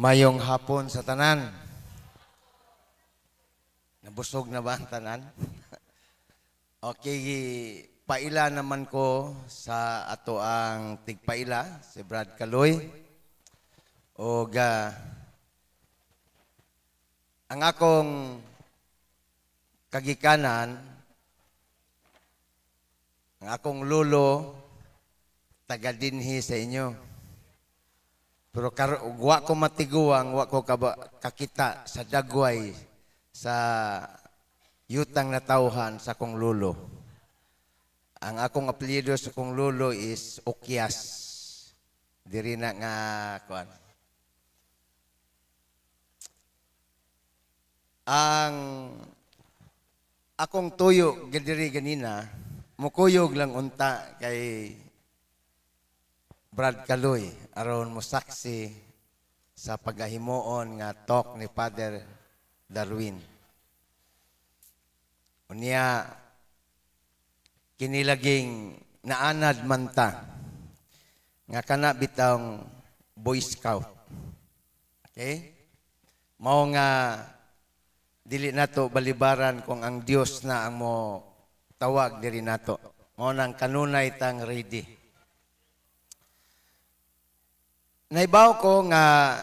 Mayong hapon sa tanan. Nabusog na ba ang tanan? Okay, paila naman ko sa ato ang tigpaila, si Brad Kaloy. O ang akong kagikanan, ang akong lolo, taga dinhi sa inyo. Pero wa ko matiguang, wa ko kakita sa dagway sa yutang natawhan sa akong lolo. Ang akong apelyido sa akong lolo is Okias. Diri na nga kuan. Ang akong tuyo diri ganina, mukuyog lang unta kay Brad Kaloy aron mo saksi sa pagahimuon nga talk ni Father Darwin. Unya kinilaging naanad manta nga kana bitawng Boy Scout. Okay? Mao nga dili nato balibaran kung ang Dios na ang mo tawag diri nato. Mao nang kanunay tang ready. Naibaw ko nga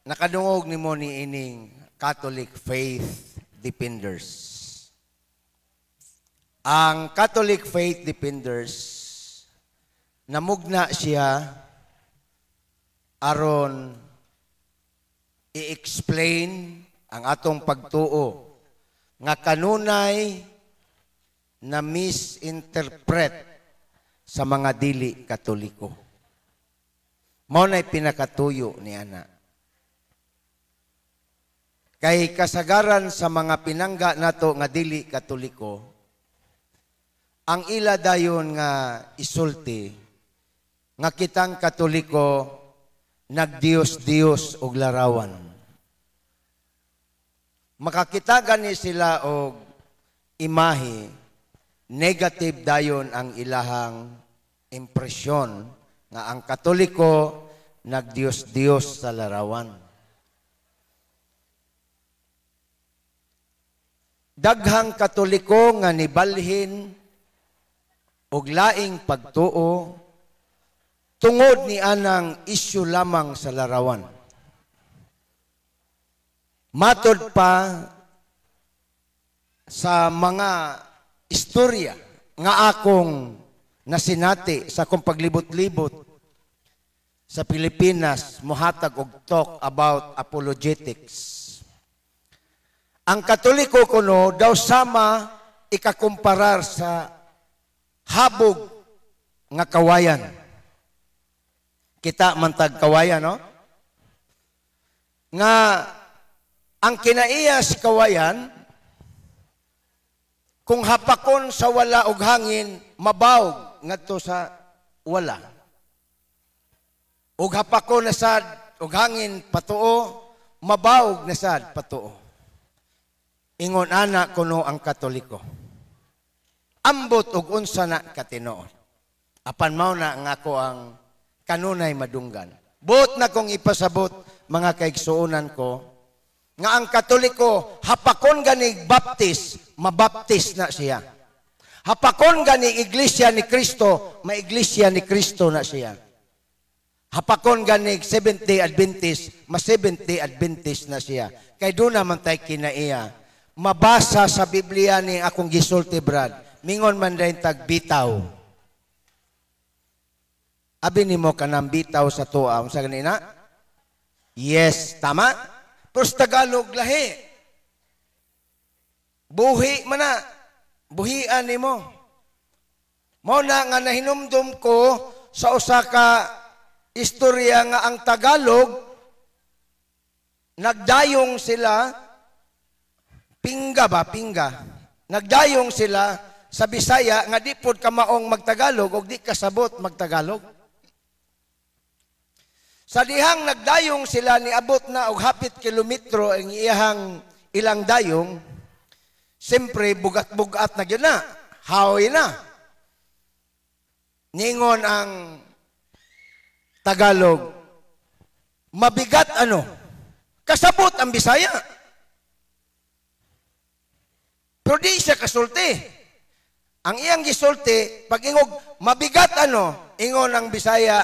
nakadungog nimo ni ining Catholic Faith Defenders. Ang Catholic Faith Defenders, namugna siya aron i-explain ang atong pagtuo nga kanunay na misinterpret sa mga dili Katoliko. Mao na'y pinakatuyo ni ana. Kay kasagaran sa mga pinangga nato nga dili Katoliko, ang ila dayon nga isulti nga kitang Katoliko nagdiyos-diyos og larawan. Makakita gani sila og imahe, negative dayon ang ilahang impresyon nga ang Katoliko nagdiyos-diyos sa larawan. Daghang Katoliko nga nibalhin og laing pagtuo tungod ni anang isyu lamang sa larawan. Matod pa sa mga istorya nga akong nasinati sa akong paglibot-libot sa Pilipinas, mohatag og talk about apologetics. Ang Katoliko kuno daw sama ikakumparar sa habog nga kawayan. Kita man tag kawayan, no? Nga ang kinaiya sa kawayan, kung hapakon sa wala og hangin, mabawog ngadto sa wala. Og hapakon na sad og hangin patuo, mabawog na sad patuo. Ingon ana kuno ang Katoliko. Ambot og unsa na katinuod. Apan mao na nga ako ang kanunay madunggan. Buot na kong ipasabot mga kaigsuonan ko nga ang Katoliko hapakon ganig baptis, mabaptis na siya. Hapakon gani Iglesia ni Cristo, maiglesia ni Cristo na siya. Hapakon ganig Seventh-day Adventist, ma Seventh-day Adventist na siya. Kay doon naman tay kinaiya. Mabasa sa Biblia ni akong gisulti, Brad. Mingon man dayon tag bitaw. Abi nimo kanang bitaw sa tuwa unsa ganina? Yes, tama? Pero sa Tagalog lahi. Buhi man na. Buhian nimo. Mao na nga nahinumdum ko sa usa ka istorya nga ang Tagalog nagdayong sila, pingga ba, pingga. Nagdayong sila sa Bisaya nga di pod kamaong magtagalog og di kasabot magtagalog. Sa dihang nagdayong sila, niabot na og hapit kilometro ang iyahang ilang dayong, siyempre bugat-bugat na gyud na, haoy na. Ningon ang Tagalog, mabigat ano? Kasabot ang Bisaya. Pero di siya kasulti. Ang iyang gisulti, pag ingog mabigat ano, ingon ang Bisaya,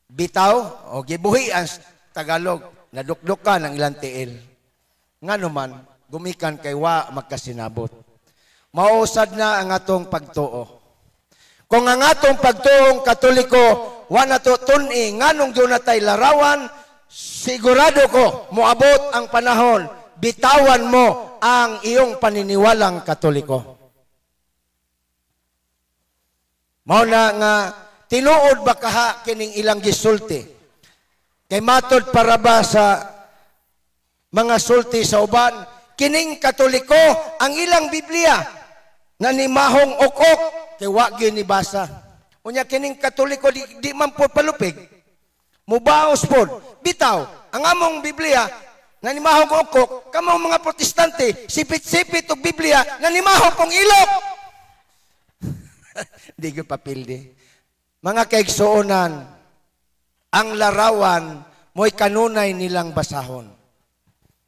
bitaw, o gibuhi ang Tagalog, nadukdukan ang ilang tiil. Ngano man, gumikan kay wa magkasinabot. Mausad na ang atong pagtuo. Kung ang atong pagtuong Katoliko, wa na to tun-i, nganong doon na tay larawan, sigurado ko, moabot ang panahon, bitawan mo ang iyong paniniwalang Katoliko. Mao na nga, tinuod ba kaha kining ilang gisulti? Kay matod para ba sa mga sulti sa uban, kining Katoliko, ang ilang Biblia, na ni mahong ok-ok, kay wa gyud ni basa. Unya kining Katoliko, di man po palupig. Mubaos pod. Bitaw, ang among Biblia, na ni mahong ok-ok, kamong mga Protestante, sipit-sipit og Biblia, na ni mahong pong ilok. Di ko papildi. Mga kaigsuonan, ang larawan mo'y kanunay nilang basahon.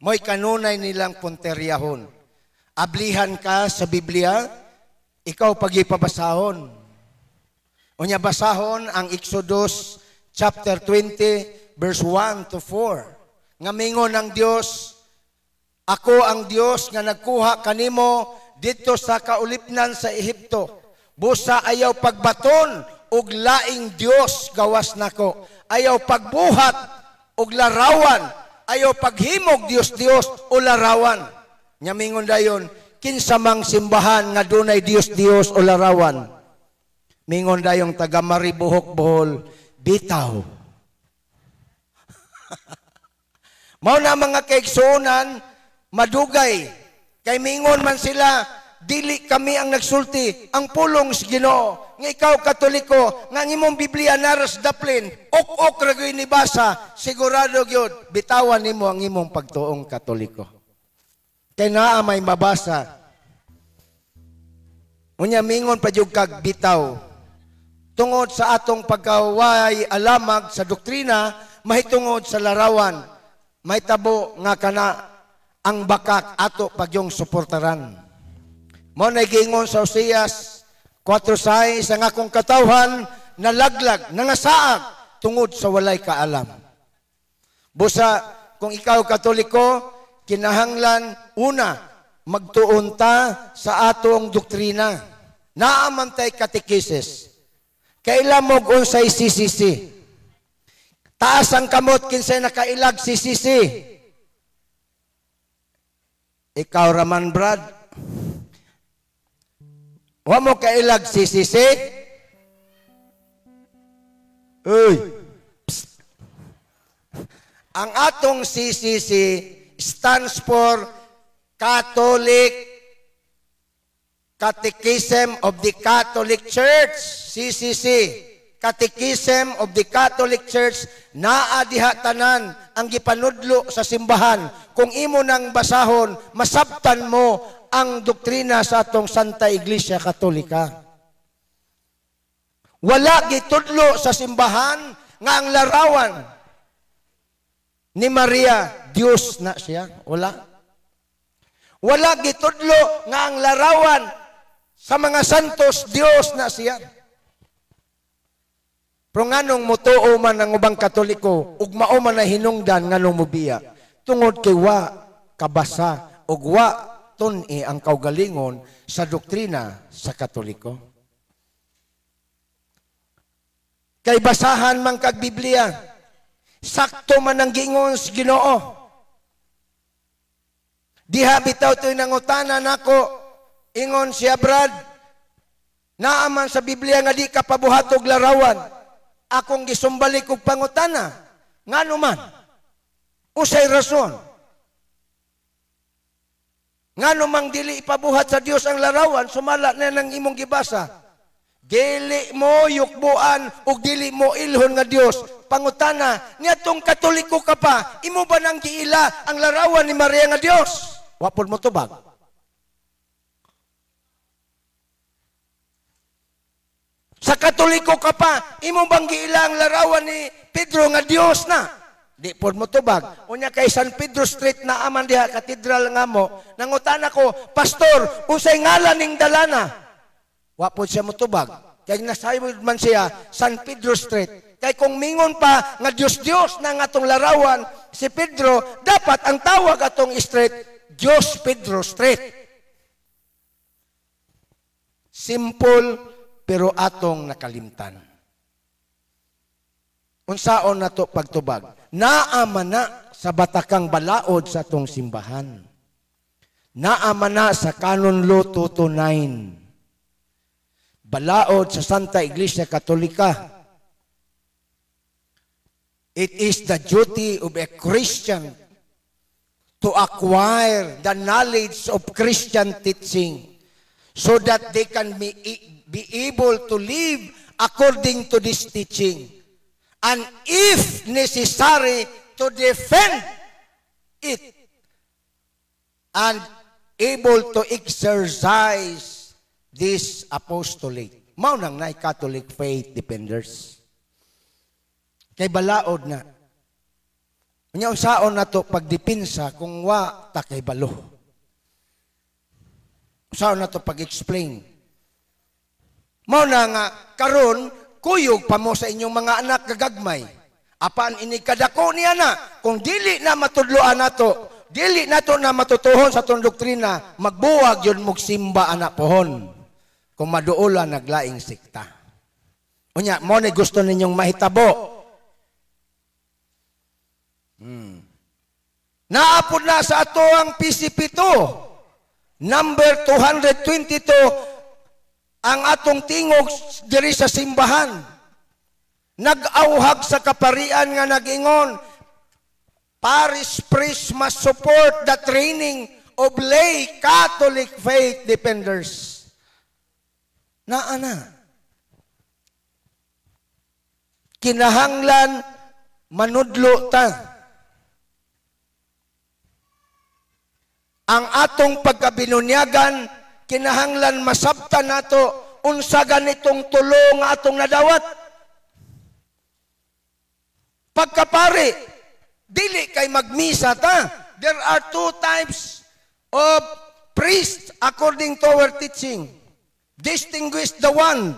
Mo'y kanunay nilang punteryahon. Ablihan ka sa Biblia, ikaw pagipabasahon. Unya basahon ang Exodus chapter 20 verse 1 to 4. Nga mingon ang Dios, ako ang Dios nga nagkuha kanimo didto sa kaulipnan sa Ehipto. Busa ayaw pagbaton og laing Dios gawas nako. Ayaw pagbuhat og larawan, ayaw paghimog Dios Dios o larawan. Nya mingon dayon, kinsa mang simbahan nga dunay Dios Dios o larawan? Mingon dayong taga Maribojoc Bohol, bitaw. Mao na mga kaigsuonan, madugay kay mingon man sila, dili kami ang nagsulti, ang pulong sa Ginoo. Nga ikaw Katoliko, nga ang imong Biblia naras daplin, ok-ok ra gyud ni basa, sigurado gyud bitawan nimo ang imong pagtuong Katoliko. Kay naa may mabasa. Unya mingon pa jud kag bitaw. Tungod sa atong pagkaway alamag sa doktrina, mahitungod sa larawan, mahitabo nga kana ang bakak ato pagyong suportaran. Mao na giingon sa Oseas 4:6, ang akong katawhan nalaglag, nangasaag tungod sa walay kaalam. Busa kung ikaw Katoliko, kinahanglan una magtuon ta sa atong doktrina. Naa man tay katekisis. Kaila mo unsay CCC? Taas ang kamot kinsay nakailag CCC. Ikaw raman Brad. Wa mo kailag CCC? Uy. Psst. Ang atong CCC stands for Catholic Catechism of the Catholic Church, CCC. Catechism of the Catholic Church, naa diha tanan ang gipanudlo sa simbahan. Kung imo nang basahon, masabtan mo ang doktrina sa atong Santa Iglesia Katolika. Wala gitudlo sa simbahan nga ang larawan ni Maria, Dios na siya. Wala. Wala gitudlo nga ang larawan sa mga santos, Dios na siya. Pero nganong motuo man ang ubang Katoliko, ug mao man na hinungdan nganong mobiya, tungod kay wa kabasa ug wa tun-i ang kaugalingon sa doktrina sa Katoliko. Kay basahan man kag Biblia, sakto man ang giingon sa Ginoo. Diha bitaw to'y nangutana nako, ingon siya Brad, naa man sa Biblia nga di ka pabuhatog larawan. Akong gisumbalik og pangutana, ngano man? Usay rason? Ngano mang dili ipabuhat sa Dios ang larawan, sumala na nang imong gibasa. Dili mo yukbuan ug dili mo ilhon nga Dios. Pangutana, niadtong Katoliko ka pa, imo ba nang giila ang larawan ni Maria nga Dios? Wa pod mo tubag. Sa Katoliko ka pa, imo bang giila ang larawan ni Pedro nga Dios na? Di pod mo tubag. Unya kay San Pedro Street na aman diha katedral nga mo. Nangutana ko, "Pastor, unsay ngalan ning dalana?" Wa pod siya motubag. Kay nasayod man siya San Pedro Street. Kay kung mingon pa nga Diyos Diyos na nga atong larawan si Pedro, dapat ang tawag atong street Diyos Pedro Street. Simple pero atong nakalimtan. Unsaon nato pagtubag? Naa man na sa batakang balaod sa atong simbahan. Naa man na sa Canon Law 229. Balaod sa Santa Iglesia Katolika. It is the duty of a Christian to acquire the knowledge of Christian teaching so that they can be able to live according to this teaching. And if necessary, to defend it and able to exercise this apostolate. Mao nang naay Catholic Faith Defenders. Kay balaod na. Unya unsaon nato pagdepinsa kung wa ta kay balo? Unsaon nato pag-explain? Mao na nga karon kuyog pa mo sa inyong mga anak gagagmay. Apan ini kadako niya na kung dili na matudloan nato, dili nato na matutuhon sa atong doktrina, magbuwag yun mugsimba ana pohon. Kung maduola naglaing sekta. Unya, mo ni gusto ninyong mahitabo. Naapod na sa ato ang PCP2. Number 222 ang atong tingog diri sa simbahan. Nag-auhag sa kaparian nga nag-ingon, parish priest must support the training of lay Catholic faith defenders. Naa na. Kinahanglan manudlo ta. Ang atong pagkabinunyagan, kinahanglan masabtan nato unsa ganitong tulo nga atong nadawat. Pagkapari, dili kay magmisa ta. There are two types of priests according to our teaching. Distinguish the one.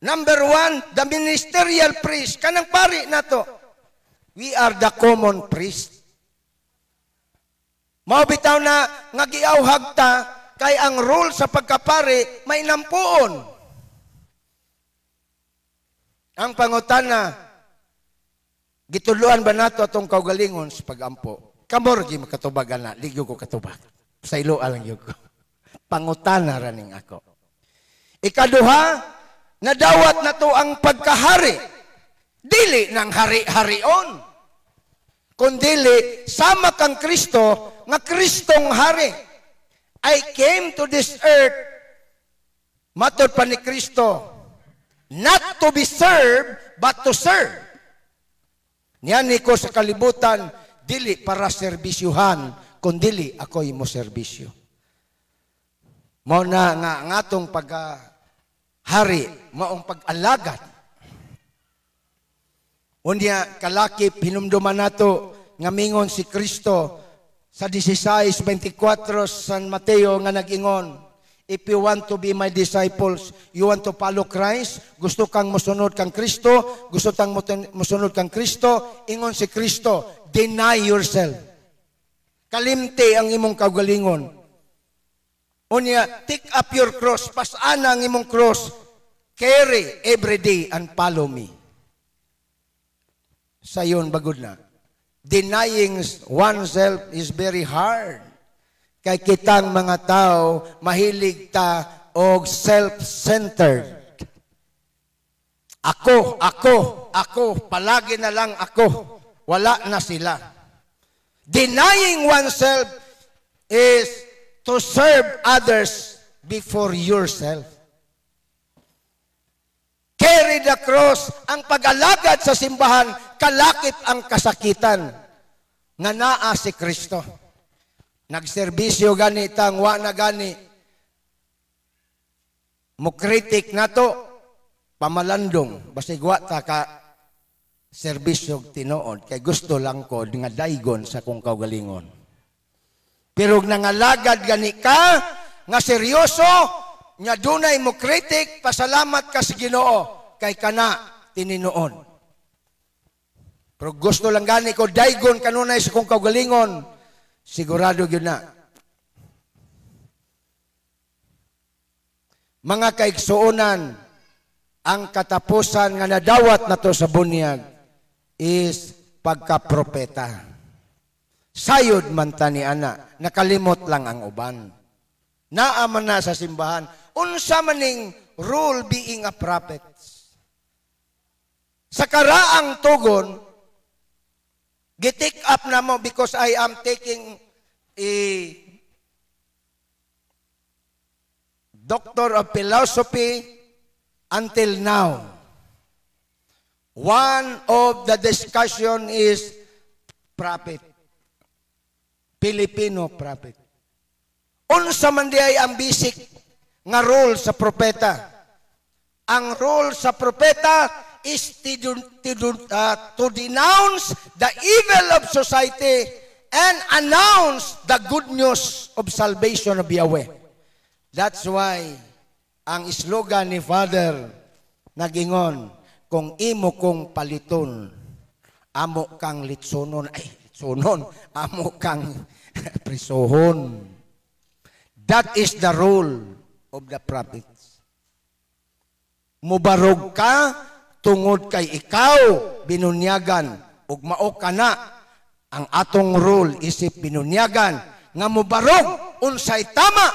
Number one, the ministerial priest. Kanang pari nato. We are the common priest. Mao bitaw na nga giauhag ta kay ang role sa pagkapari may nampuon. Ang pangutana, gituluan ba nato atong kaugalingon sa pagampo? Kamo ra gyud makatubag ana, ligyo ko katubag. Sa ilo lang gyud ko. Pangutana ra ning ako. Ikaduha, nadawat na to ang pagkahari. Dili ng hari-harion. Kundili, sama kang Kristo, nga Kristong hari. I came to this earth, matod pa ni Kristo, not to be served, but to serve. Niani ko sa kalibutan, dili para serbisyuhan, kundili ako'y mo serbisyo. Mao na nga ang atong pag-hari, maong pag-alagad. Unya, kalakip, hinumduman nato, nga mingon si Kristo sa 16:24 San Mateo nga nag-ingon, "If you want to be my disciples," you want to follow Christ, gusto kang mosunod kang Kristo, gusto kang mosunod kang Kristo, ingon si Kristo, "Deny yourself." Kalimti ang imong kaugalingon. Unya, take up your cross, pasana ang imong cross, carry every day and follow me. Sayon bagod na. Denying oneself is very hard. Kay kitang mga tao, mahilig ta og self-centered. Ako, ako, ako, palagi na lang ako. Wala na sila. Denying oneself is to serve others before yourself. Carry the cross, ang pag-alagad sa simbahan, kalakip ang kasakitan nga naa si Kristo. Nagserbisyo gani tang wa na gani. Mo kritik nato pamalandong basig wa ta ka Serbisyo tinuod kay gusto lang ko nga daygon sa kong kaugalingon. Pero nangalagad gani ka nga seryoso nga dunay mo kritik, pasalamat ka sa Ginoo kay kana tininuod. Pero gusto lang gani ko daygon kanunay sa kong kaugalingon, sigurado gyud na. Mga kaigsuonan, ang katapusan nga nadawat nato sa bunyag is pagkapropeta. Sayod man ta ni ana, nakalimot lang ang uban. Naa man na sa simbahan, unsa maning rule being a prophet? Sa karaang tugon, gitik up na mo because I am taking a Doctor of Philosophy until now. One of the discussion is prophet. Filipino prophet. Unsa man di ay ang basic nga role sa propeta? Ang role sa propeta is to denounce the evil of society and announce the good news of salvation of Yahweh. That's why ang slogan ni Father nagingon, kung imo kong paliton, amo kang litsonon, ay litsonon, amo kang prisohon. That is the role of the prophets. Mubarog ka tungod kay ikaw binunyagan ug mao ka na ang atong role isip binunyagan nga mubarog unsay tama,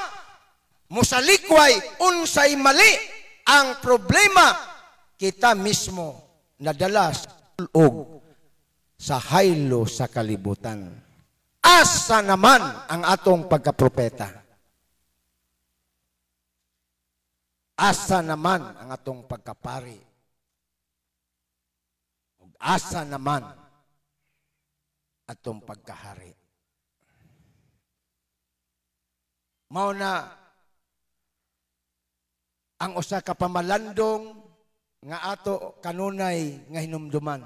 musalikway unsay mali. Ang problema kita mismo nadala og sa haylo sa kalibutan. Asa naman ang atong pagkapropeta? Asa naman ang atong pagkapari? Ug asa naman atong pagkahari? Mao na ang usa ka pamalandong nga ato kanunay nga hinumduman.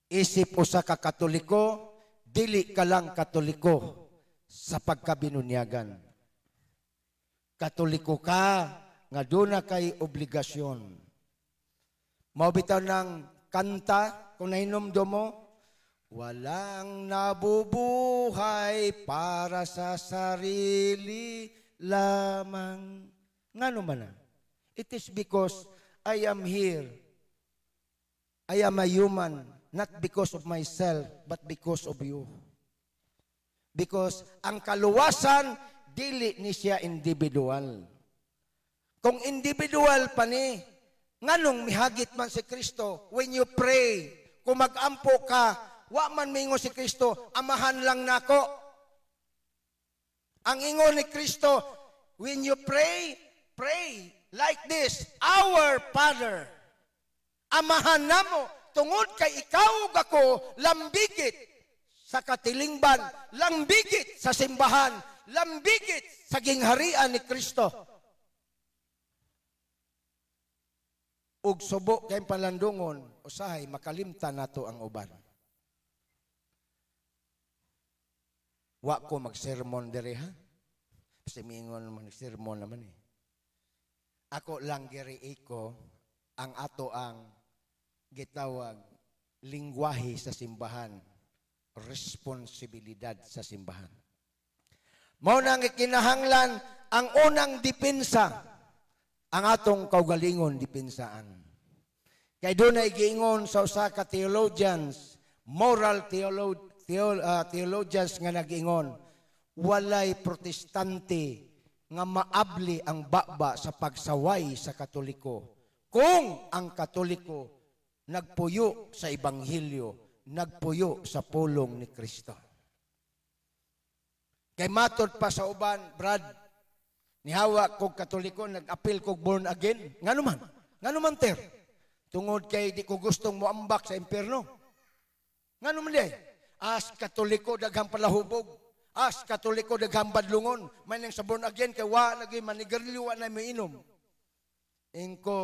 Isip usa ka Katoliko, dili ka lang Katoliko sa pagkabinunyagan. Katoliko ka nga duna kay obligasyon. Mao bitaw ng kanta kung nahinumdum mo, walang nabubuhay para sa sarili lamang. Ngano man na? It is because I am here. I am a human, not because of myself, but because of you. Because ang kaluwasan, dili ni siya individual. Kung individual pa ni, nganong mihagit man si Kristo, when you pray, kung mag-ampo ka, wa man mingon si Kristo, amahan lang nako. Ang ingon ni Kristo, when you pray, pray like this, Our Father. Amahan namo, tungod kay ikaw ug ako, lambigit sa katilingban, lambigit sa simbahan, lambigit sa gingharian ni Kristo. Ug subo kay palandungon, usahay makalimtan nato ang uban. Wa ko magsermon diri ha. Kasi mingon magsermon naman eh. Ako lang giri ko ang ato ang gitawag lingwahe sa simbahan, responsibilidad sa simbahan. Mao nang kinahanglan ang unang depensa, ang atong kaugalingon depensaan. Kay dunay giingon sa usa ka theologians, moral theologians nga nag-ingon, walay Protestante nga maabli ang baba sa pagsaway sa Katoliko kung ang Katoliko nagpuyo sa Ebanghelyo, nagpuyo sa pulong ni Kristo. Kay matod pa sa uban, Brad, nihawa kog Katoliko, nag-appeal kog born again. Ngano man? Ngano man, ter? Tungod kay di ko gustong moambak sa impierno. Ngano man di? As Katoliko daghang palahubog. As Katoliko daghang badlungon. May nang sa born again kay wa lagi manigarilyo, wa na miinom. Ingko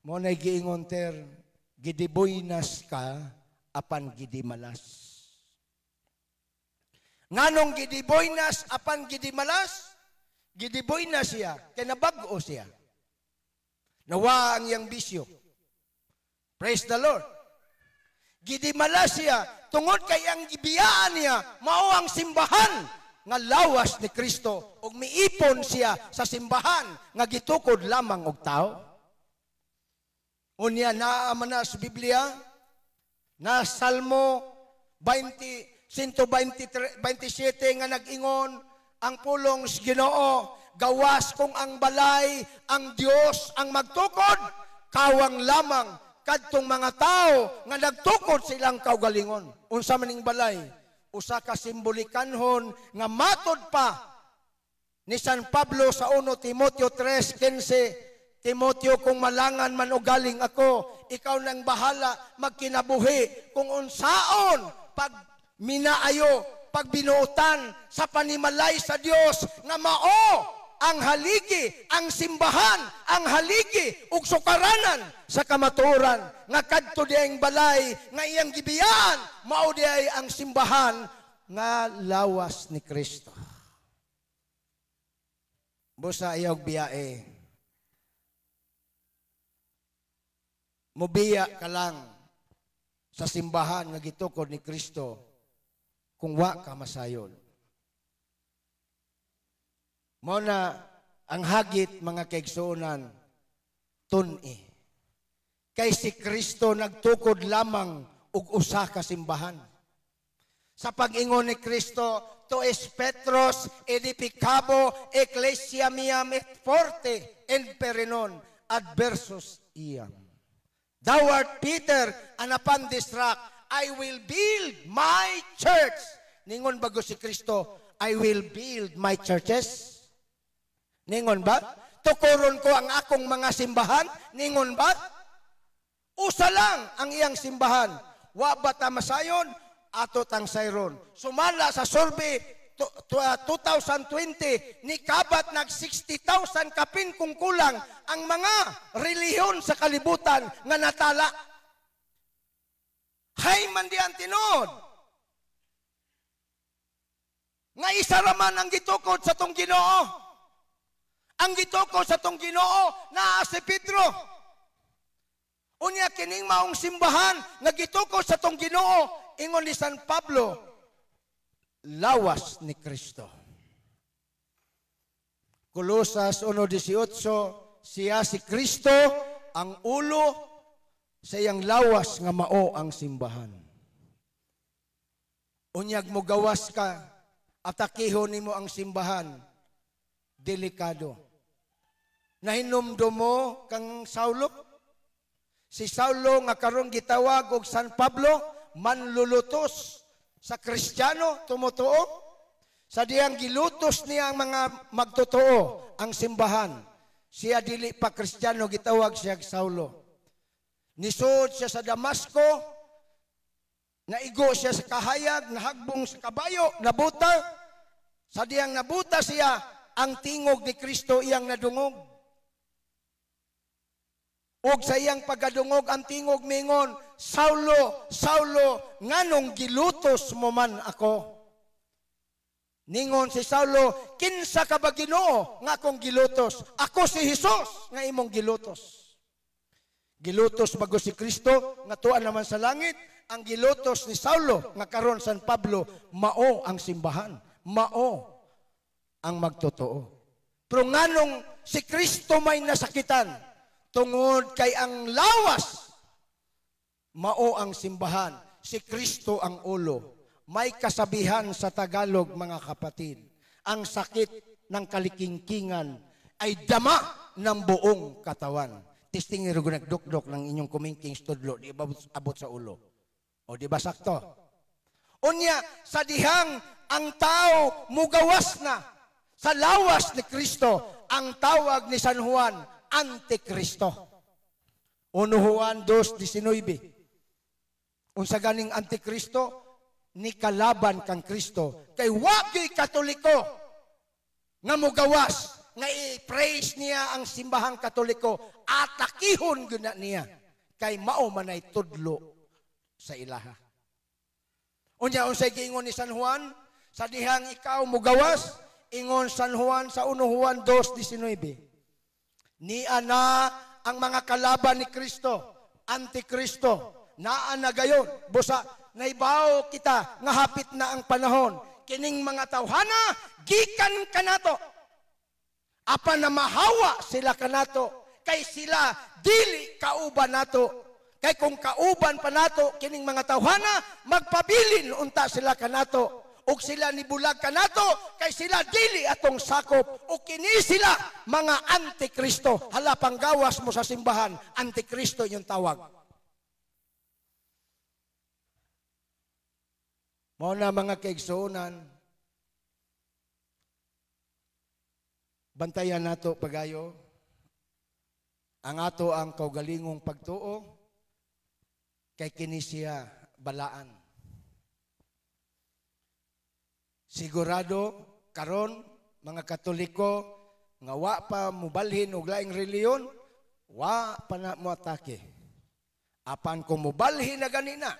mo nay giingon, ter, Gidiboynas ka apan gidimalas. Nganong gidiboynas apan gidimalas? Gidiboynas siya, kay nabag-o siya. Nawa ang iyang bisyo. Praise the Lord. Gidimalas siya tungod kay ang gibiyaan niya mao ang simbahan nga lawas ni Kristo ug miipon siya sa simbahan nga gitukod lamang og tao. Unya naa man na sa Biblia na Salmo 20 127 nga nag-ingon ang pulong sa Ginoo, gawas kung ang balay ang Dios ang magtukod, kawang lamang kadtong mga tao nga nagtukod sa ilang kaugalingon. Unsa man ning balay? Usa ka simbolikanhon nga matod pa ni San Pablo sa 1 Timoteo 3:15, "Timoteo, kung malangan man o galing ako, ikaw nang bahala magkinabuhi kung unsaon pag minaayo, pagbinuotan sa panimalay sa Dios nga mao ang haligi, ang simbahan, ang haligi ug sukaranan sa kamatuoran," nga kadto diayng balay nga iyang gibiyaan mao diay ang simbahan nga lawas ni Kristo. Busa ayaw biyae. Mubiya ka lang sa simbahan nga gitukod ni Kristo kung wa ka masayon. Mao na ang hagit, mga kaigsuonan, tun-i. Kay si Kristo nagtukod lamang og usa ka simbahan. Sa pag-ingon ni Kristo, "Tu es Petros, edificabo ecclesia meam et forte infernon adversus eam." "Thou art Peter, and upon this rock I will build my church." Ningon bago si Kristo, "I will build my churches"? Ningon ba? "Tukuron ko ang akong mga simbahan"? Ningon ba? Usa lang ang iyang simbahan. Wa ba ta masayon? Ato tang sayron. Sumala sa survey 2020, ni kabat nag 60,000 kapin kung kulang ang mga relihiyon sa kalibutan nga natala. Hay man di ang tinuod nga isa raman ang gitukod sa tong Ginoo. Ang gitukod sa tong Ginoo naa si Pedro. Unya kining maong simbahan nga gitukod sa tong Ginoo, ingon ni San Pablo, lawas ni Kristo. Kolosas 1:18, siya si Kristo ang ulo sa iyang lawas nga mao ang simbahan. Unyag mo gawas ka, atakihon nimo ang simbahan, delikado. Nahinumdum mo kang Saulo? Si Saulo nga karon gitawag og San Pablo, manlulutos sa Kristiyano, tumutuo. Sa diyang gilutos niya ang mga magtotoo, ang simbahan. Siya dili pa Kristiyano, gitawag siya Saulo. Nisod siya sa Damasco, naigo siya sa kahayag, nahagbong sa kabayo, nabuta. Sa diyang nabuta siya, ang tingog ni Kristo iyang nadungog. Og sa iyang pagkadungog, ang tingog mingon, "Saulo, Saulo, nganong gilutos mo man ako?" Ningon si Saulo, "Kinsa ka ba, Ginoo, nga akong gilutos?" "Ako si Jesus nga imong gilutos." Gilutos bago si Kristo nga tuan naman sa langit, ang gilutos ni Saulo nga karon San Pablo mao ang simbahan, mao ang magtotoo. Pero nganong si Kristo may nasakitan? Tungod kay ang lawas mao ang simbahan, si Kristo ang ulo. May kasabihan sa Tagalog, mga kapatid, ang sakit ng kalikingkingan ay dama ng buong katawan. Testing ni Rugo nagdukdok ng inyong kumingking studlo, di ba abot sa ulo? O di ba sakto? Unya, sa dihang ang tao mugawas na sa lawas ni Kristo, ang tawag ni San Juan, Antikristo. 1 Juan 2:19. Unsa ganing Antikristo? Ni kalaban kang Kristo. Kay wagi Katoliko nga mugawas, nga i-praise niya ang simbahang Katoliko, atakihon guna niya. Kay mao manay tudlo sa ilaha. Unya, unsay giingon ni San Juan? Sa dihang ikaw mugawas, ingon San Juan sa 1 Juan 2:19. Nia na ang mga kalaban ni Kristo, Antikristo, naa na gayon. Busa, naibaw kita nga hapit na ang panahon. Kining mga tawhana, gikan kanato. Apan na mahawa sila kanato, kay sila dili kauban nato. Kay kung kauban pa nato kining mga tawhana, magpabilin unta sila kanato. Ug sila nibulag kanato, kay sila dili atong sakop. Ug kini sila mga antikristo. Hala, panggawas mo sa simbahan, antikristo yung tawag. Mao na mga kaigsuonan, bantayan nato pagayo ang ato ang kaugalingong pagtuo, kay kini siya balaan. Sigurado karon mga Katoliko nga wa pa mubalhin og laing reliyon, wa pa na moatake. Apan kung mubalhin na ganina,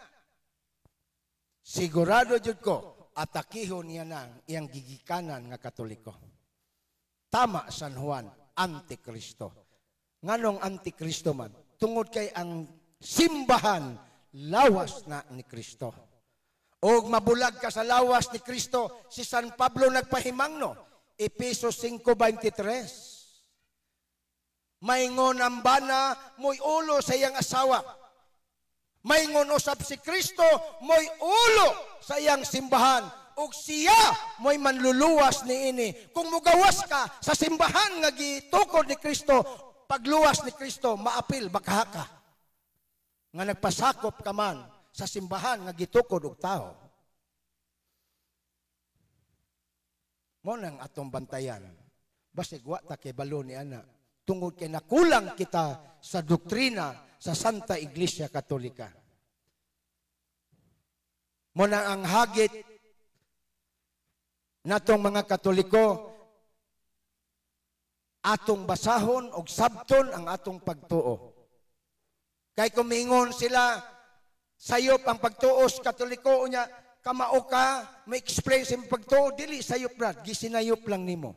sigurado jud ko atakihon niya nang iyang gigikanan nga Katoliko. Tama San Juan, Antikristo. Nganong Antikristo man? Tungod kay ang simbahan lawas na ni Kristo. Og mabulag ka sa lawas ni Kristo, si San Pablo nagpahimangno, Epeso 5:23. Maingon ang bana, mo'y ulo sa iyang asawa. Maingon usab si Kristo, mo'y ulo sa iyang simbahan. Og siya mo'y manluluwas niini. Kung mugawas ka sa simbahan nga gitukod ni Kristo, pagluwas ni Kristo, maapil bakaha ka. Nga nagpasakop ka man sa simbahan nga gitukod og tao. Mo nang atong bantayan. Basig wa ta kay balo ni ana. Tungod kay nakulang kita sa doktrina sa Santa Iglesia Katolika. Mo nang ang hagit natong mga Katoliko, atong basahon og sabton ang atong pagtuo. Kay kumingon sila, sayop ang pagtuo sa Katoliko, unya kamao ka, may explain sa imong pagtuo, dili sayop brad, gisinayop lang nimo.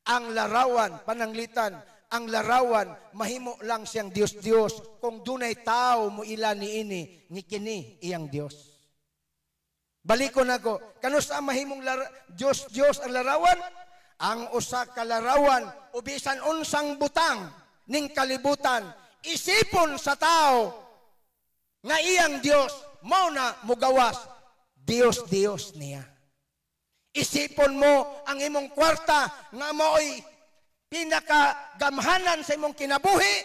Ang larawan, pananglitan, ang larawan, mahimo lang siyang Dios-Dios kung dunay tao mo ila niini, ni kini iyang Dios. Balikon nako, kanus ang mahimong Dios-Dios ang larawan? Ang usa ka larawan, o bisan unsang butang ning kalibutan, isipon sa tao nga iyang Dios, mao na mugawas, Dios-Dios niya. Isipon mo ang imong kwarta nga mao'y pinakagamhanan sa imong kinabuhi,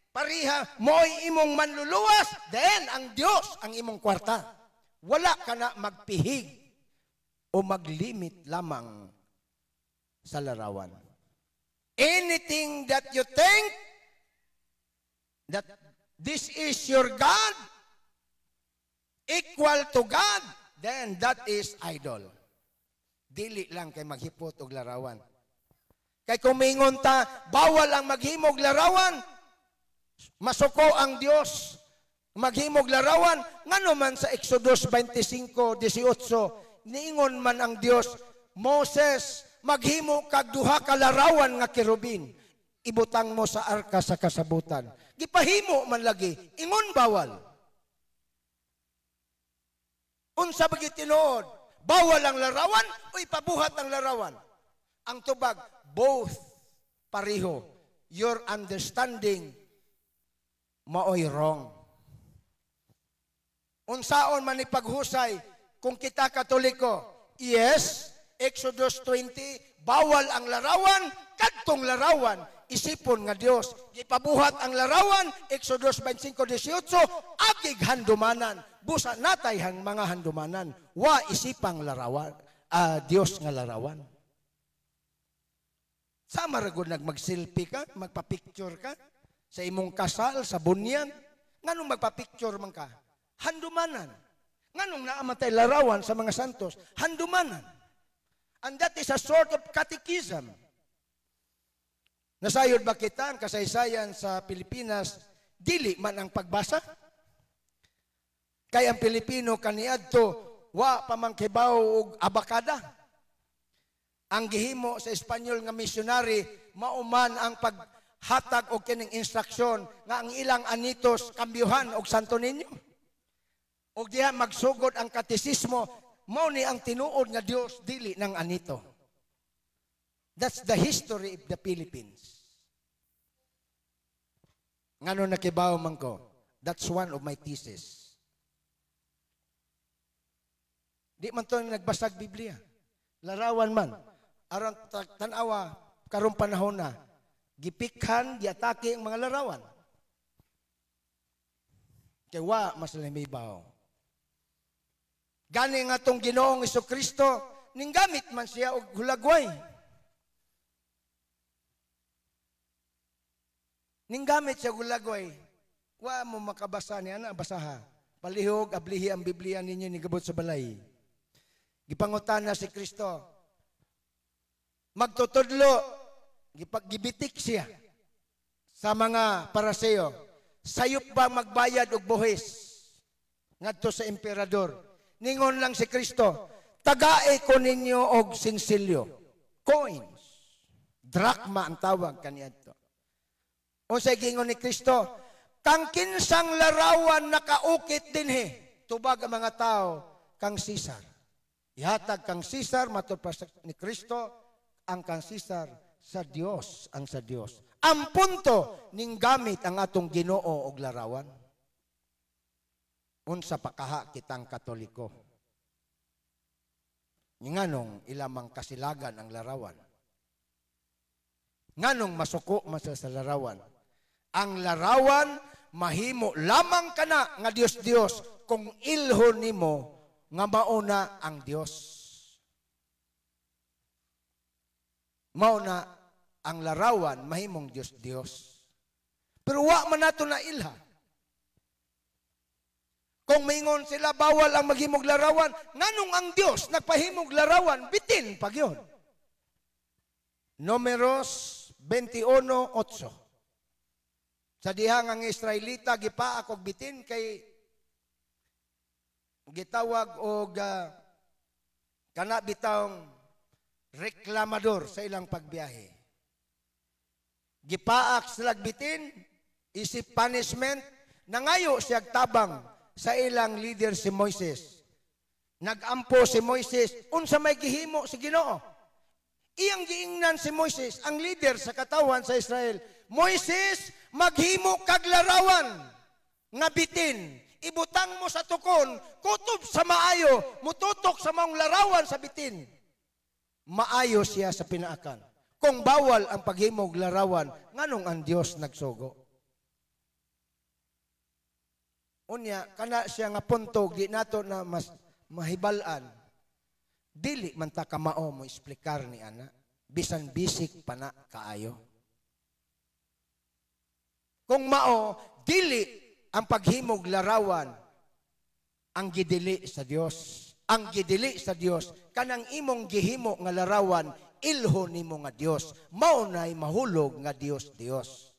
pariha mo'y imong manluluwas, then ang Dios ang imong kwarta. Wala ka na magpihig o maglimit lamang sa larawan. Anything that you think that this is your God, equal to God, then that is idol. Dili lang kay maghipot og larawan. Kay kumingon ta, bawal ang maghimog larawan, masuko ang Dios maghimog larawan. Ngano man sa Exodus 25:18, niingon man ang Dios, Moses, maghimo kag duha ka larawan nga kerubin, ibutang mo sa arka sa kasabutan. Gipahimo man lagi, ingon bawal. Unsa ba gitinuod? Bawal ang larawan o ipabuhat ang larawan? Ang tubag, both pareho. Your understanding maoy wrong. Unsaon man ipaghusay kung kita Katoliko? Yes, Exodus 20, bawal ang larawan, kadtong larawan, isipon nga Dios. Gipabuhat ang larawan, Exodus 25:18, agig handumanan. Busa natay ang mga handumanan, wa isipang larawan, Dios nga larawan. Sama ra gud nagmag-selfie ka, magpa-picture ka sa imong kasal, sa bunyan. Nganong magpa-picture man ka? Handumanan. Nganong naamatay larawan sa mga santos? Handumanan. And that is a sort of catechism. Nasayod ba kita ang kasaysayan sa Pilipinas Dili man ang pagbasa. Kay ang Pilipino kaniadto wa pa man kibaw og abakada. Ang gihimo sa Espanyol nga missionary mauman ang paghatag og kining instruksyon nga ang ilang anitos kambyuhan og Santo Niño. Og diha magsugod ang katisismo, mao ni ang tinuod nga Dios, dili ng anito. That's the history of the Philippines. Ngano nakibaw man ko? That's one of my thesis. Di man to nagbasag Biblia. Larawan man. Aron tanawa karong panahon na gipikhan, giatake ang mga larawan. Kay wa mas lamibaw. Gani nga tong Ginoong Kristo ninggamit man siya og hulagway. Ninggamit siya og hulagway. Wa mo makabasa niya na basaha. Palihog ablihi ang Biblia ninyo nigabot sa balay. Gipangutan na si Kristo. Magtutudlo, gibitik siya sa mga Paraseo. Sayop ba magbayad og buhis ngadto sa emperador? Ningon lang si Kristo, tagae ko ninyo og sinsilyo, coins, drakma ang tawag kaniadto. Unsay gingon ni Kristo? Kang kinsang larawan nakaukit dinhi, tubag ang mga tao kang Caesar. Ihatag kang Caesar, matud pa ni Kristo, ang kang Caesar sa Dios, ang sa Dios. Ang punto ning gamit ang atong Ginoo og larawan. Unsa pa kaha kitang Katoliko? Nganong ilamang kasilagan ang larawan? Nganong masuko man sila sa larawan? Ang larawan mahimo lamang kana nga Dios Dios kung ilhon nimo nga mauna ang Dios. Mauna ang larawan mahimong Dios Dios. Pero wa man nato na ilha. Kung maingon sila bawal ang maghimog larawan, nganong ang Dios nagpahimog larawan bitin pag yun. Numeros 21:8. Sa dihang ang Israelita gipaak og bitin kay gitawag og kana bitawng reklamador sa ilang pagbiyahe. Gipaak sila bitin isip punishment, nangayo siyag tabang sa ilang leader si Moises. Nagampo si Moises, unsa may gihimo si Ginoo? Iyang giingnan si Moises, ang leader sa katawan sa Israel. Moises, maghimo kag larawan nga bitin. Ibutang mo sa tukon, kutob sa maayo, mututok sa maong larawan sa bitin. Maayo siya sa pinaakan. Kung bawal ang paghimog larawan, nganong ang Dios nagsugo? Unya, kana siya nga punto, di nato na mas mahibal-an. Dili man ta kamao mo eksplikar ni ana, bisan bisik pa na kaayo. Kung mao, dili ang paghimog larawan ang gidili sa Dios. Ang gidili sa Dios kanang imong gihimo nga larawan, ilho nimo nga Dios. Mao nay mahulog nga Dios Dios.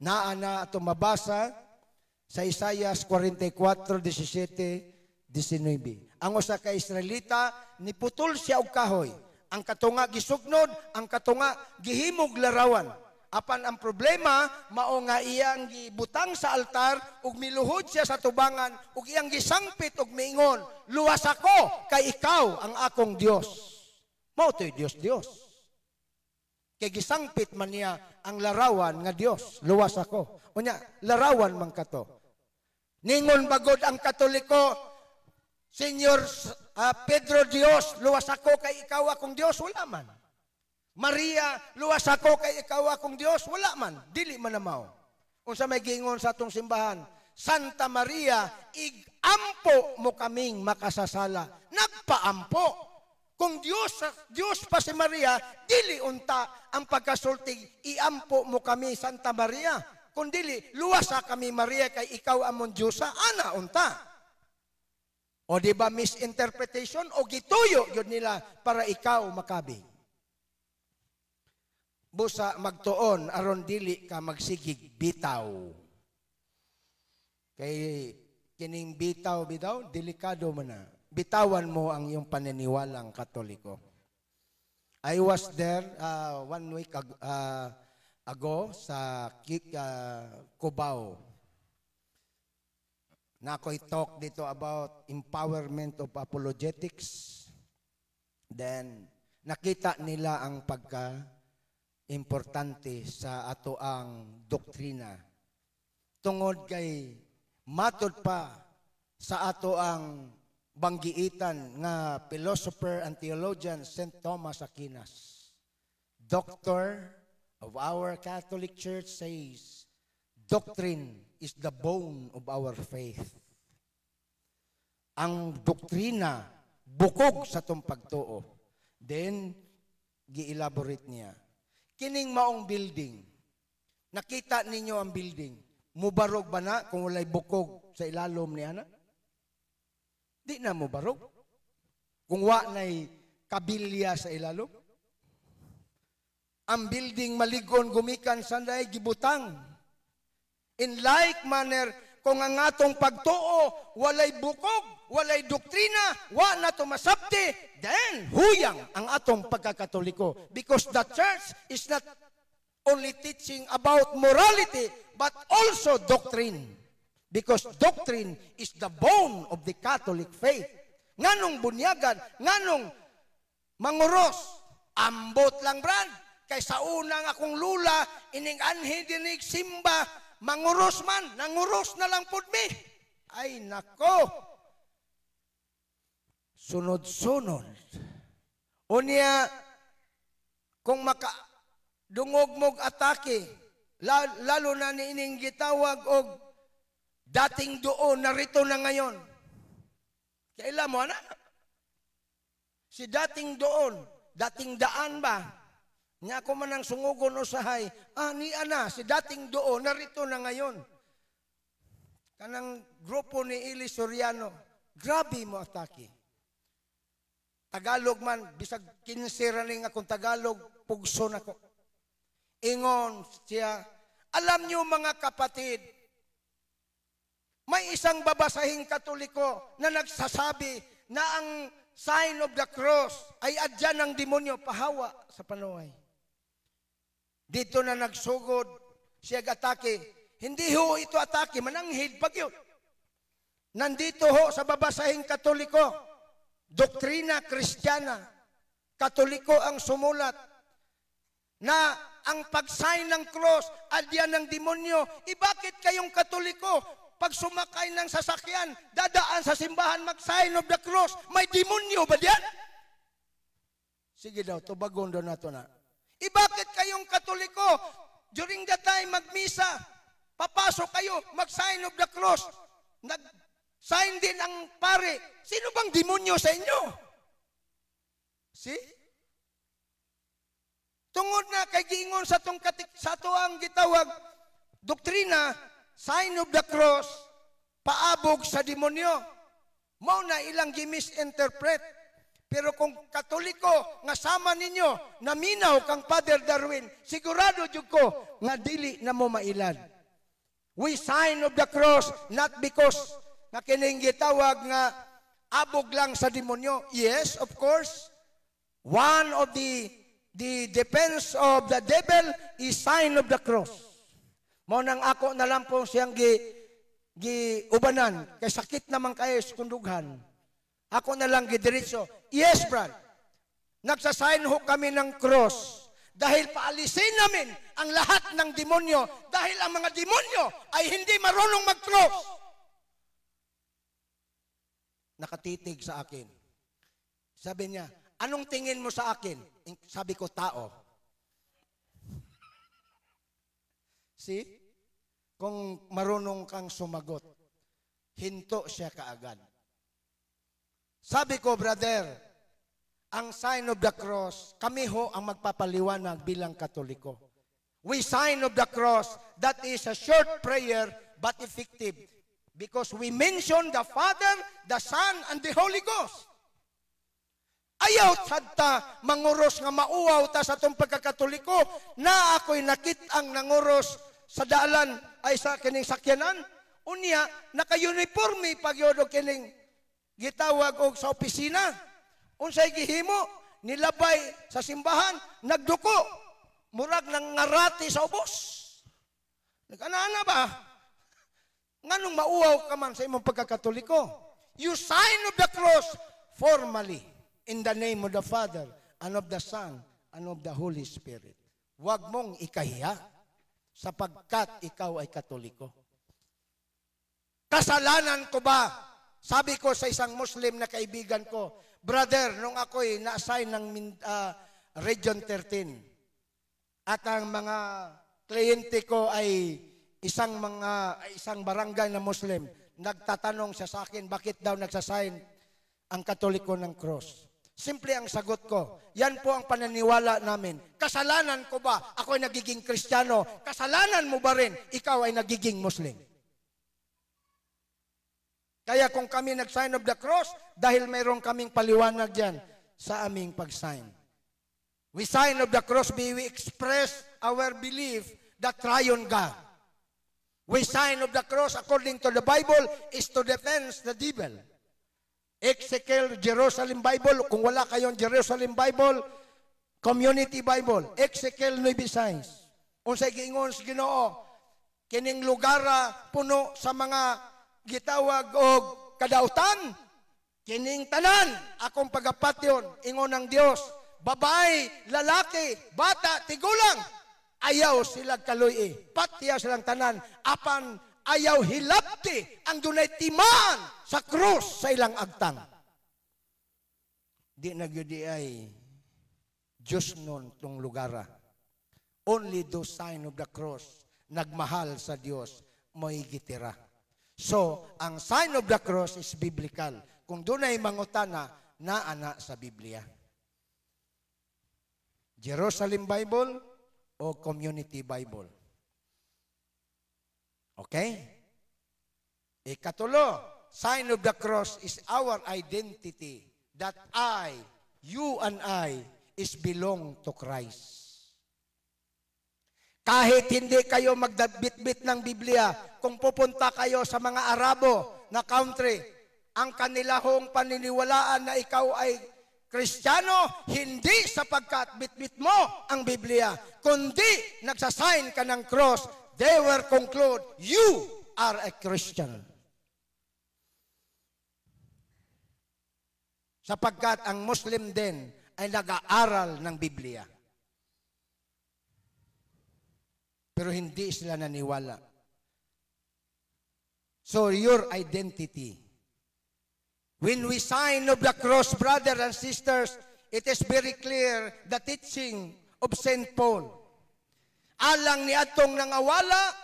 Naa na ato mabasa sa Isaias 44:17, 19. Ang usa ka Israelita niputol siya og kahoy. Ang katunga gisugnod, ang katunga gihimog larawan. Apan ang problema mao nga iyang gibutang sa altar ug miluhod siya sa tubangan ug iyang gisangpit ug miingon, luwas ako kay ikaw ang akong Dios. Mao to'y Dios Dios. Kay gisangpit man niya ang larawan nga Dios, luwas ako. Unya larawan man kato. Ningon bagod ang Katoliko, Senyor Pedro Dios, luwas ako kay ikaw akong Dios, wala man. Maria, luwas ako kay ikaw akong Dios, wala man. Dili man na mao. Unsa may giingon sa atong simbahan, Santa Maria, igampo mo kaming makasasala. Nagpaampo. Kung Dios, Dios pa si Maria, dili unta ang pagkasulti, iampo mo kami, Santa Maria. Kung dili, luwasa kami Maria kay ikaw amon Diyosa, ana unta. O di ba misinterpretation o gituyo yun nila para ikaw makabig. Busa magtuon aron dili ka magsigig bitaw. Kay kining bitaw bitaw, delikado man na. Bitawan mo ang iyong paniniwalang Katoliko. I was there one week ago sa Cubao. Na ako'y talk dito about empowerment of apologetics. Then, nakita nila ang pagka importante sa ato ang doktrina. Tungod kay matod pa sa ato ang banggiitan nga philosopher and theologian St. Thomas Aquinas. Doctor of our Catholic Church says, "Doctrine is the bone of our faith." Ang doktrina, bukog sa atong pagtuo. Then, gi-elaborate niya. Kining maong building, nakita ninyo ang building, mubarog ba na kung walay bukog sa ilalom niya na? Di na mubarog. Kung wa na'y kabilya sa ilalom. Ang building maligon gumikan sa day gibutang. In like manner, kung ang atong pagtuo walay bukog, walay doktrina, wa na tumasabti, then huyang ang atong pagkakatoliko. Because the church is not only teaching about morality, but also doctrine. Because doctrine is the bone of the Catholic faith. Nganong bunyagan, nganong manguros, ambot lang, Brad. Kay sa unang akong lula, ining anhi dinig simba, manguros man, nanguros na lang pud mi. Ay nako. Sunod-sunod. Unya, kung maka dungog mog atake, lalo na niining gitawag og dating doon, narito na ngayon. Kaila mo, ana? Si dating doon, dating daan ba? Nya ako man ang sungugon usahay, ni ana, si dating doon, narito na ngayon. Kanang grupo ni Eli Soriano, grabe mo atake. Tagalog man, bisag 15 ra ning akong Tagalog, pugso nako. Ingon siya, "Alam niyo, mga kapatid, may isang babasahing Katoliko na nagsasabi na ang sign of the cross ay adya ng demonyo," pahawa sa panuway. Dito na nagsugod siya atake. Hindi ho ito atake, mananghid pag yun. "Nandito ho sa babasahing Katoliko, Doktrina Kristiyana, Katoliko ang sumulat na ang pag-sign ng cross, adya ng demonyo. E bakit kayong Katoliko, pag sumakay ng sasakyan, dadaan sa simbahan, mag-sign of the cross, may demonyo ba diyan?" Sige daw, tubagon daw nato na. E bakit kayong Katoliko, during the time magmisa, papasok kayo, mag-sign of the cross, nag-sign din ang pare, sino bang demonyo sa inyo? See? Tungod na kay giingon sa tong katik, sa ato ang gitawag doktrina, sign of the cross, paabog sa demonyo. Mao na ilang gi-misinterpret. Pero kung Katoliko nga sama ninyo naminaw kang Father Darwin, sigurado jud ko nga dili na mo mailad. We sign of the cross not because nga kining gitawag nga abog lang sa demonyo. Yes, of course. One of the defense of the devil is sign of the cross. Mao nang ako na lang po siyang gi ubanan kay sakit naman kayo sa kundughan. Ako na lang gidiretso. "Yes, Brad. Nagsasign ho kami ng cross dahil paalisin namin ang lahat ng demonyo dahil ang mga demonyo ay hindi marunong mag-cross." Nakatitig sa akin. Sabi niya, "Anong tingin mo sa akin?" Sabi ko, "Tao." See? Kung marunong kang sumagot, hinto siya kaagad. Sabi ko, "Brother, ang sign of the cross, kami ho ang magpapaliwanag bilang Katoliko. We sign of the cross, that is a short prayer but effective. Because we mention the Father, the Son, and the Holy Ghost. Ayaw sadta manguros nga mauwaw ta sa atong pagkakatoliko na ako'y nakit ang nanguros sa dalan ay sa kining sakyanan." Unya, naka-uniforme pagyod og kining gitawag og sa opisina. Unsay gihimo? Nilabay sa simbahan, nagduko. Murag nang ngarati sa ubos. Nag-ana ba? Nganong mauwaw ka man sa imong pagkakatoliko? You sign of the cross formally in the name of the Father and of the Son and of the Holy Spirit. Huwag mong ikahiya sapagkat ikaw ay Katoliko. Kasalanan ko ba? Sabi ko sa isang Muslim na kaibigan ko, "Brother, nung ako'y na-assign ng Region 13 at ang mga kliyente ko ay isang barangay na Muslim, nagtatanong siya sa akin, bakit daw nagsasign ang Katoliko ng cross?" Simple ang sagot ko, "Yan po ang pananiwala namin. Kasalanan ko ba ako ay nagiging Kristiyano? Kasalanan mo ba rin ikaw ay nagiging Muslim?" Kaya kung kami nag-sign of the cross, dahil mayroon kaming paliwanag dyan sa aming pag-sign. We sign of the cross, we express our belief that triune God. We sign of the cross, according to the Bible, is to defend the devil. Ezekiel, Jerusalem Bible, kung wala kayong Jerusalem Bible, Community Bible, Ezekiel 9:6. Unsay giingon sa Ginoo, kining lugara puno sa mga gitawag og kadautan, kining tanan akong pagapatyon, ingon ng Dios, babae, lalaki, bata, tigulang, ayaw sila kaluy, patya silang tanan, apan ayaw hilabti ang dunay timaan sa krus sa ilang agtang. Di na gyud ay Diyos nun tong lugara. Only those sign of the cross, nagmahal sa Dios, mo'y gitira. So, ang sign of the cross is biblical. Kung dunay mangutana, naa na sa Biblia. Jerusalem Bible o Community Bible. Okay? Ikatulo, sign of the cross is our identity that I, you and I, is belong to Christ. Kahit hindi kayo magbitbit ng Biblia, kung pupunta kayo sa mga Arabo na country, ang kanilahong paniniwalaan na ikaw ay Kristiyano, hindi sapagkat bitbit mo ang Biblia, kundi nagsasign ka ng cross, they will conclude, you are a Christian. Sapagkat ang Muslim din ay nag-aaral ng Biblia. Pero hindi sila naniwala. So your identity. When we sign of the cross, brothers and sisters, it is very clear the teaching of St. Paul. Alang ni atong nangawala,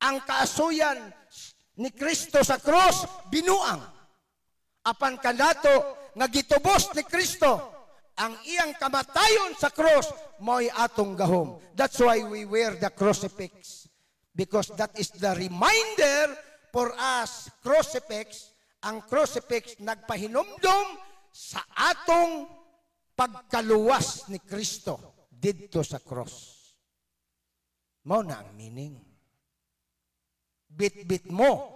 ang kaasuyan ni Kristo sa cross, binuang. Apan kanato nga gitubos ni Kristo, ang iyang kamatayon sa cross, mo'y atong gahom. That's why we wear the crucifix. Because that is the reminder for us, crucifix. Ang crucifix nagpahinumdum sa atong pagkaluwas ni Kristo didto sa cross. Mao na ang meaning. Bit-bit mo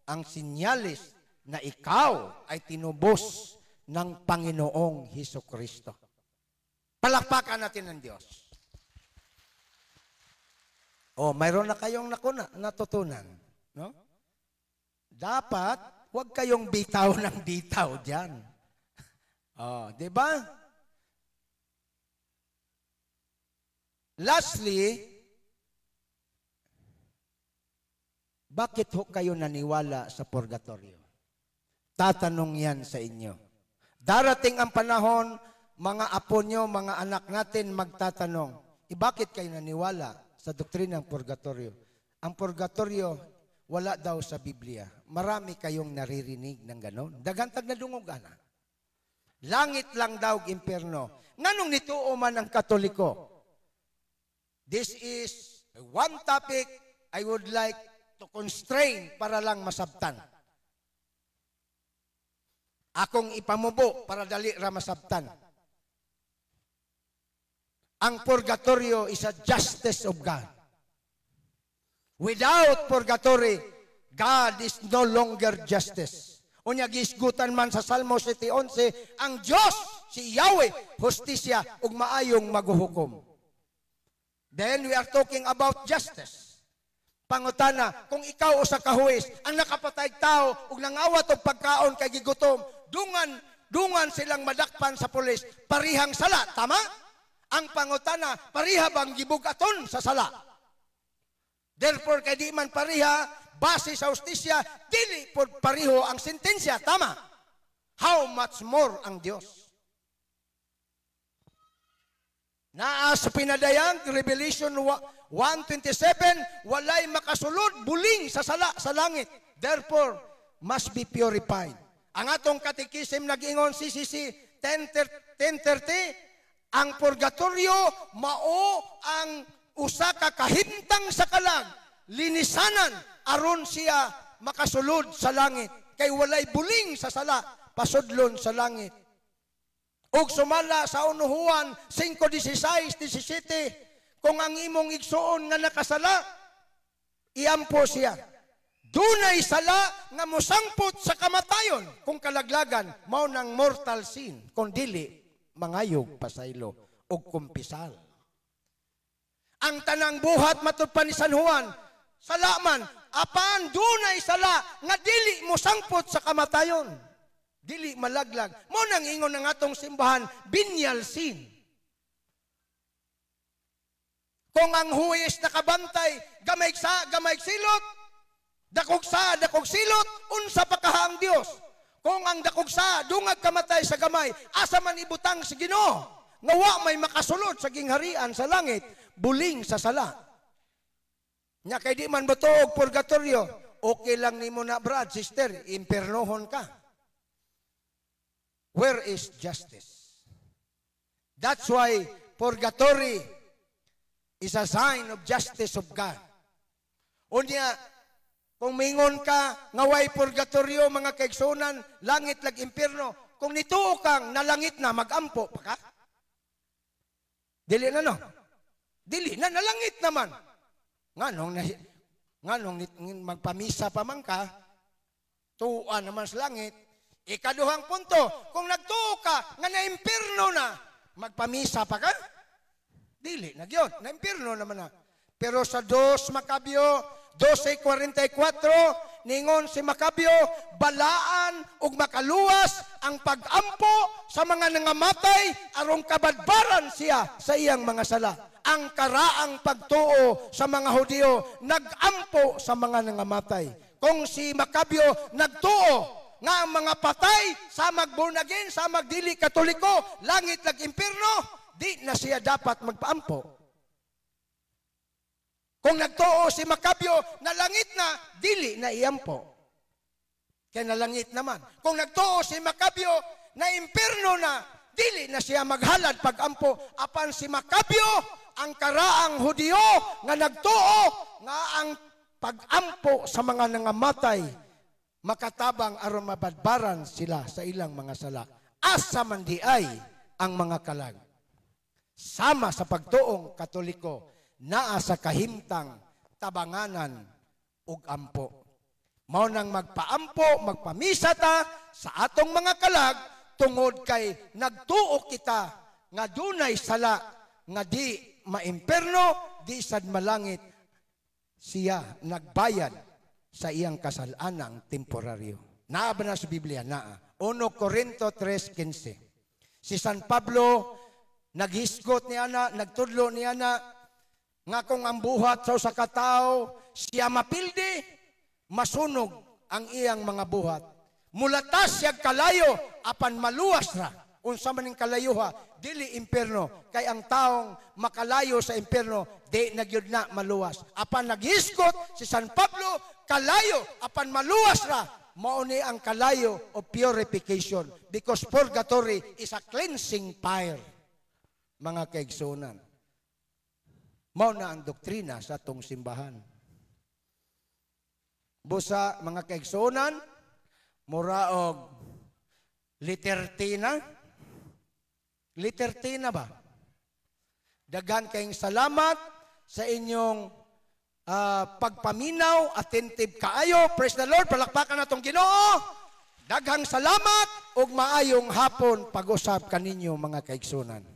ang sinyalis na ikaw ay tinubos ng Panginoong Hesus Kristo. Palakpakan natin ang Diyos. Oh, mayroon na kayong natutunan, no? Dapat huwag kayong bitaw ng bitaw diyan. Oh, 'di ba? Lastly, bakit ho kayo naniwala sa purgatorio? Tatanong yan sa inyo. Darating ang panahon, mga apo nyo, mga anak natin magtatanong, eh bakit kayo naniwala sa doktrina ng purgatorio? Ang purgatorio, wala daw sa Biblia. Marami kayong naririnig ng ganon. Dagantag na dungog, ana. Langit lang daw, impyerno. Nganong nituo man ang Katoliko? This is one topic I would like to constrain para lang masabtan. Akong ipamubo para dali ra masabtan. Ang purgatorio is a justice of God. Without purgatory, God is no longer justice. Unya gihisgutan man sa Salmo 7:11, ang Dios si Yahweh, hustisya ug maayong maguhukom. Then we are talking about justice. Pangutana, kung ikaw usa ka huwes, ang nakapatay tao ug nangawat og pagkaon kay gigutom, dungan dungan silang madakpan sa pulis, parihang sala, tama? Ang pangutana, pariha bang gibugaton sa sala? Therefore, kay di man pariha, base sa hustisya, dili pod pariho ang sentensya, tama? How much more ang Dios? Naa sa pinadayang Revelation 1:27, walay makasulod buling sa sala sa langit. Therefore, must be purified. Ang atong katekisim nag-ingon, CCC 10:30, ang purgatorio mao ang usa ka kahimtang sa kalag, linisanan aron siya makasulod sa langit kay walay buling sa sala pasudlon sa langit. Ug sumala sa 1 Juan 5:16, 17, kung ang imong igsuon nga nakasala, iampo siya. Dunay sala nga mosangpot sa kamatayon, kung kalaglagan, mao nang mortal sin, kung dili, mangayog pasaylo ug kumpisal. Ang tanang buhat matud pa ni San Juan, sala man, apan dunay sala nga dili mosangpot sa kamatayon. Dili malaglag. Mo nang ingon ng atong simbahan, venial sin. Kung ang huwes nakabantay, gamay sa, gamay silot, dakog sa, dakog silot, unsa pa kaha ang Dios? Kung ang dakog sa, dungag kamatay sa gamay, asa man ibutang sa Ginoo? Nga wa may makasulod sa gingharian sa langit, buling sa sala. Nya kay di man botoog purgatorio, okay lang nimo na, brad, sister, impernohon ka. Where is justice? That's why purgatory is a sign of justice of God. Unya, kung mingon ka nga way purgatorio, mga kaigsunan, langit lag impierno, kung nituo kang nalangit na, magampo pa ka? Dili na, no? Dili na, nalangit naman. Nganong magpamisa pa man ka, tuwa naman sa langit. Ikaduhang punto, kung nagtuo ka nga na-impierno na, magpamisa pa ka? Dili na gyud, na-impierno naman na. Pero sa 2 Makabyo 12:44, ningon si Makabyo, balaan ug makaluwas ang pag-ampo sa mga nangamatay aron kabadbaran siya sa iyang mga sala. Ang karaang pagtuo sa mga Hudiyo nag-ampo sa mga nangamatay. Kung si Makabyo nagtuo nga ang mga patay sa born again, sa magdili Katoliko, langit lag impierno, di na siya dapat magpaampo. Kung nagtuo si Makabyo na langit na, dili na iampo. Kaya nalangit naman. Kung nagtuo si Makabyo na impierno na, dili na siya maghalad pagampo. Apan si Makabyo, ang karaang Hudiyo nga nagtuo nga ang pagampo sa mga nangamatay makatabang aron mabadbaran sila sa ilang mga sala. Asa man di ay ang mga kalag? Sama sa pagtuong Katoliko, naa sa kahimtang tabanganan ug ampo. Mao nang magpaampo, magpamisa ta sa atong mga kalag tungod kay nagtuo kita nga dunay sala nga di maimperno, di sad malangit, siya nagbayad sa iyang kasalanang temporaryo. Naa ba na sa Biblia? Naa. 1 Corinto 3:15. Si San Pablo naghisgot niya na, nagtudlo niya na, nga kung ang buhat sa usa ka tawo siya mapildi, masunog ang iyang mga buhat. Mulatas siya kalayo, apan maluwas ra. Unsa man ning kalayuha, dili impierno. Kay ang taong makalayo sa impierno, di na gyud na maluwas. Apan naghisgot si San Pablo, kalayo, apan maluwas ra. Mao ni ang kalayo of purification, because purgatory is a cleansing fire. Mga kaigsunan, mao na ang doktrina sa atong simbahan. Busa, mga kaigsunan, mura og letter T na. Letter T na ba? Daghan kayong salamat sa inyong Pagpaminaw, attentive kaayo. Praise the Lord. Palakpakan natong Ginoo. Daghang salamat ug maayong hapon pag-usab kaninyo, mga kaigsunan.